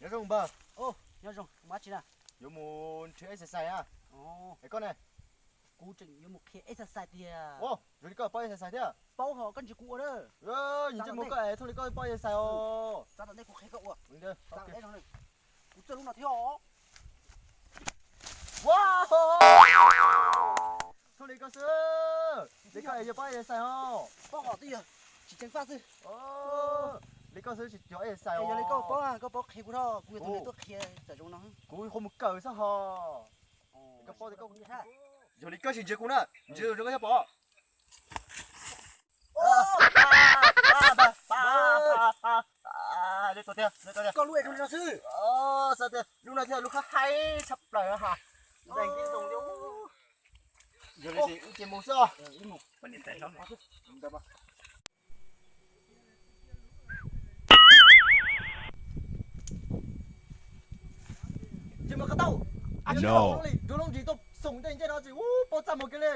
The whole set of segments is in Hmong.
Nyob zoo npawg. Nyob zoo, mus dab tsi na? Yuav mus nrhiav exercise na. Es koj ne? Kuv tseem yuav mus qhia exercise tiag. Ua, zoo li koj paub exercise thiab. Paub hos, koj ntsia kuv ua na. Nim ntsej muag koj es thooj li koj paub exercise os. Txav tom ntej kuv qhia koj ua. Kuv txawj lub no thiab os. Thooj li koj xwb, li koj es yuav paub exercise os. Paub hos twb yog tsis ceev faj xwb. Li koj xwb tsis yog exercise os. Yog li koj paub, koj paub qhia kuv thiab, kuv yuav tus nws tuaj qhia txawm zoo no. Kuv hu mus kawm xwb hos. Koj paub tias koj, yog li koj sim ntsia kuv na, ntsia zoo koj thiaj pom. Koj lub es zoo li no xwb. Lub no thiaj lub khab haib tshaj plaws ha. Ntees tib zoo li. Yog li ces wb cia mus xwb os. Ces mas qhov tau, a tsis tau li, nrug lub ntsis tuaj xoom ntej ncej no tsis ub, poob txaj muag kiag li.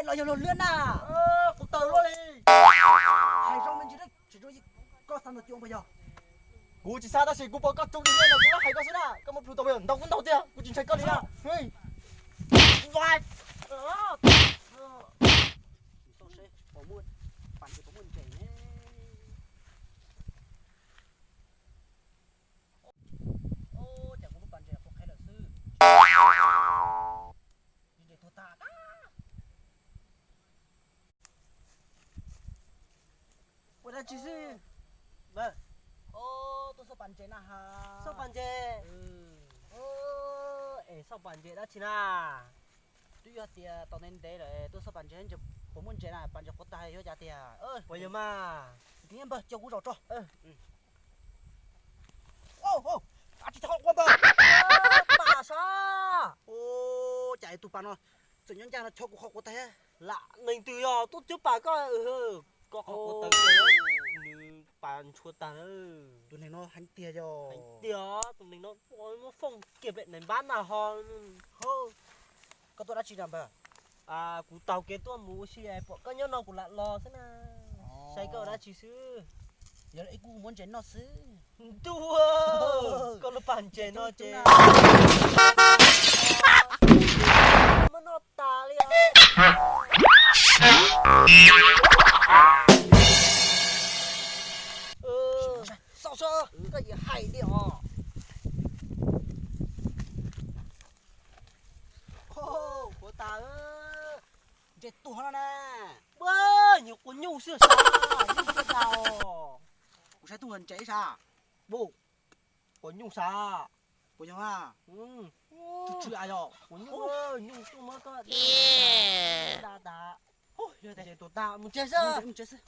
Los yog luag liab na. Kuv taws luaj li. Hais zoo me ntsis, tsis zoo koj xav ntaus cuaj puas yog? Kuv tsis xav tab sis kuv pom koj tsuj li no kuv hais koj xwb na, koj muab plhus tau puas yog? Ntaus kuv ntaus tiag, kuv tsis ntshai koj li na. Cas kuv lub pas ntses quav qhev lawm xwb. Ntses tuag tag. Ua dab tsi xwb? Tuaj xauj pas ntses na has. Xauj pas ntses? Es xauj pas ntses dab tsi na? Twb yog tias tos ntev ntev lawm tuaj xauj pas ntses, puas muaj ntses na, pas ntses quav tag yuav cas tiag. Puas yog mas? Npawg, cia kuv zaum tso. Ab tsi tau ua npawg. Pas sab. Cas tus pas no txawm nyob ncaj no chob kuv qhov quav tag. Lam neeg twg yog tuaj cuab pas koj? Koj qhov quav tawv, nws pas ntshua tag na. Tus neeg no heev tiag yog. Heev tiag, tus neeg no muab fooj kiag pem nais npab na ho. Koj tuaj dab tsi na npawg? Kuv taug kev tuaj mus ua si, pom koj nyob no kuv lam los xwb na. Saib koj ua dab tsi xwb. Yog ib kuj muab ntses noj xwb. Ntuj, koj lub pas ntses no ces muab noj tas li. Xauj xwb, koj yeej hais li os. Quav tas, ntses tuag no na. Nyuam quav nyuj xwb sas, nyuj xwb sas. Kuv saib tub ntses sas. Quav nyuj sas. Puas yog? Tsw tsw a yog. Quav nyuj, nyuj tuaj muab koj da tas. Ntses tuag tas, mus tsev xwb. Mus tsev xwb.